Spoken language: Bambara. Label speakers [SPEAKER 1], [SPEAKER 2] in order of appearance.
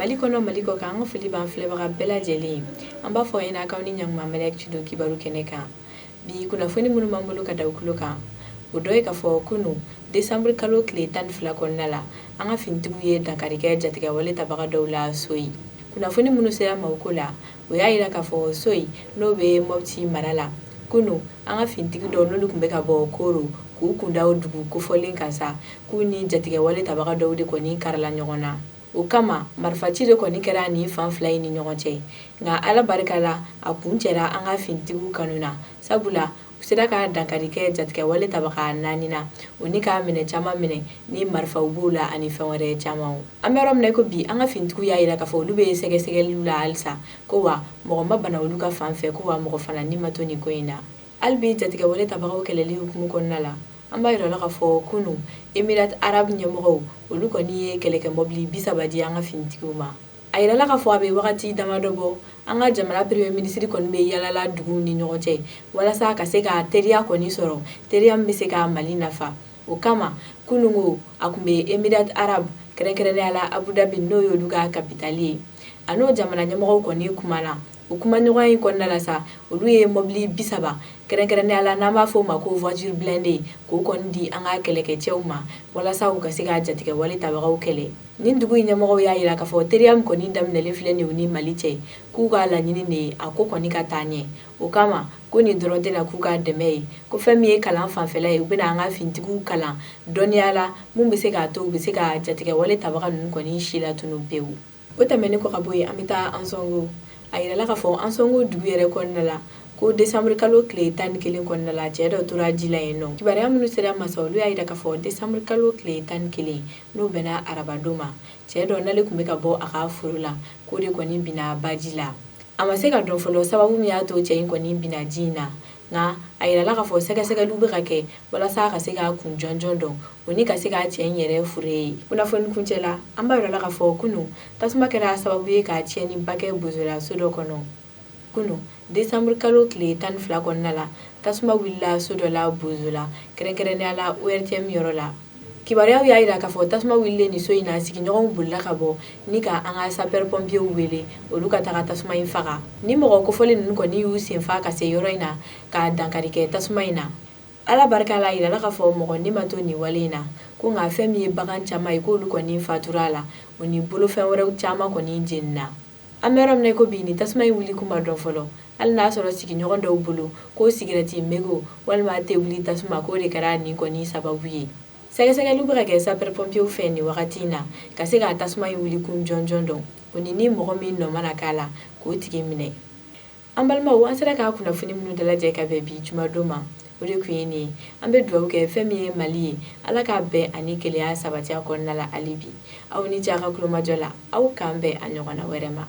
[SPEAKER 1] Mali kɔnɔ, Mali kɔ kan, an ka foli b'an filɛbaga bɛɛ lajɛlen ye. An b'a fɔ aw ɲɛna k'aw ni ɲankuma Mali Actu don kibaru kɛnɛ kan. Bi kunnafoni minnu b'an bolo ka da u tulo kan, o dɔ ye k'a fɔ kunu desanburu kalo tile 12 kɔnɔna la, an ka finitigiw ye dankari kɛ jatigɛwale tabaga dɔw la Soyi. Kunnafoni minnu sera ma o ko la, o y'a yira k'a fɔ Soyi, n'o bɛ Mɔpti mara la, kunu an ka finitigi dɔw, n'olu tun bɛ ka bɔ Koro k'u kunda o dugu kofɔlen kan sa, k'u ni jatigɛwale tabaga dɔw de kɔni karala ɲɔgɔn na. O kama marifaci de kɔni kɛra nin fan fila in ni ɲɔgɔn cɛ. Nka Ala barika la, a kuncɛra an ka finitigiw kanu na, sabula u sera ka dankari kɛ jatigɛwale tabaga naani na, o ni ka minɛ caman minɛ ni marifaw b'o la ani fɛn wɛrɛ caman. An bɛ yɔrɔ min na i ko bi, an ka finitigiw y'a yira k'a fɔ olu bɛ sɛgɛsɛgɛliw la halisa, ko wa mɔgɔ ma bana olu ka fan fɛ, ko wa mɔgɔ fana ni ma to nin ko in na. Hali bi jatigɛwale tabagaw kɛlɛli hukumu kɔnɔna la, an b'a yira la k'a fɔ kunu Émirats arabes ɲɛmɔgɔw, olu kɔni ye kɛlɛkɛ mɔbili 30 di an ka finitigiw ma. A yirala k'a fɔ a bɛ wagati damadɔ bɔ, an ka jamana premier ministre kɔni bɛ yalala duguw ni ɲɔgɔn cɛ walasa ka se ka teriya kɔni sɔrɔ, teriya min bɛ se ka Mali nafa. O kama kunungo a tun bɛ Émirats arabes, kɛrɛnkɛrɛnnenya la Abu Dhabi, n'o y'olu ka capitale ye. A n'o jamana ɲɛmɔgɔw kɔni kumana. O kumaɲɔgɔnya in kɔnɔna la sa, olu ye mɔbili 30, kɛrɛnkɛrɛnnenya la n'an b'a fɔ o ma ko voiture blindée, k'o kɔni di an ka kɛlɛkɛcɛw ma walasa u ka se ka jatigɛwale tabagaw kɛlɛ. Nin dugu in ɲɛmɔgɔw y'a yira k'a fɔ teriya min kɔni daminɛlen filɛ nin ye u ni Mali cɛ, k'u ka laɲini de ye a ko kɔni ka taa ɲɛ. O kama ko nin dɔrɔn tɛna k'u ka dɛmɛ ye, ko fɛn min ye kalan fanfɛla ye, u bɛna an ka finitigiw kalan dɔnniya la mun bɛ se k'a to u bɛ se ka jatigɛwale tabaga ninnu kɔni si latunu pewu. O tɛmɛnen kɔ ka bɔ yen, an bɛ taa Ansɔngo. A yirala k'a fɔ Ansɔngo dugu yɛrɛ kɔnɔna la ko desanburu kalo tile 11 kɔnɔna la, cɛ dɔ tora ji la yen nɔ. Kibaruya minnu sera masa, olu y'a yira k'a fɔ desanburu kalo tile 11, n'o bɛnna arabadon ma, cɛ dɔ n'ale tun bɛ ka bɔ a ka foro la, k'o de kɔni binna baji la. A ma se ka dɔn fɔlɔ sababu min y'a to cɛ in kɔni binna ji in na, nka a yirala k'a fɔ sɛgɛsɛgɛliw bɛ ka kɛ walasa ka se k'a kun jɔnjɔn dɔn, o ni ka se ka cɛ in yɛrɛ fure ye. Kunnafoni kuncɛ la, an b'a yirala k'a fɔ kunu tasuma kɛra sababu ye ka tiɲɛniba kɛ Bozola so dɔ kɔnɔ. Kunu desanburu kalo tile 12 kɔnɔna la, tasuma wulila so dɔ la Bozola, kɛrɛnkɛrɛnnenya la ORTM yɔrɔ la. Kibaruyaw y'a yira k'a fɔ tasuma wulilen nin so in na, sigiɲɔgɔnw bolila ka bɔ ni ka an ka sapeur pompiers wele, olu ka taga tasuma in faga. Ni mɔgɔ kofɔlen ninnu kɔni y'u senfa ka se yɔrɔ in na ka dankari kɛ tasuma in na. Ala barika la, a yirala k'a fɔ mɔgɔ ni ma to nin wale in na, ko nka fɛn min ye bagan caman ye, k'olu kɔni fatura a la, o ni bolofɛn wɛrɛw caman kɔni jenina. An bɛ yɔrɔ min na i ko bi, nin tasuma in wuli kun ma dɔn fɔlɔ, hali n'a sɔrɔ sigiɲɔgɔn dɔw bolo ko sigirɛti mégot walima tewuli tasuma, k'o de kɛra nin kɔni sababu ye. Sɛgɛsɛgɛliw bɛ ka kɛ sapeur pompiers fɛ nin wagati in na ka se ka tasuma in wuli kun jɔnjɔn dɔn, o ni ni mɔgɔ min nɔ mana k'a la, k'o tigi minɛ. An balimaw, an sera k'a kunnafoni minnu dalajɛ ka bɛn bi jumadon ma, o de tun ye nin ye. An bɛ dugawu kɛ fɛn min ye Mali ye, Ala k'a bɛn ani kelenya sabati a kɔnɔna la hali bi. Aw ni ce a ka kulomajɔ la. Aw k'an bɛn a ɲɔgɔnna wɛrɛ ma.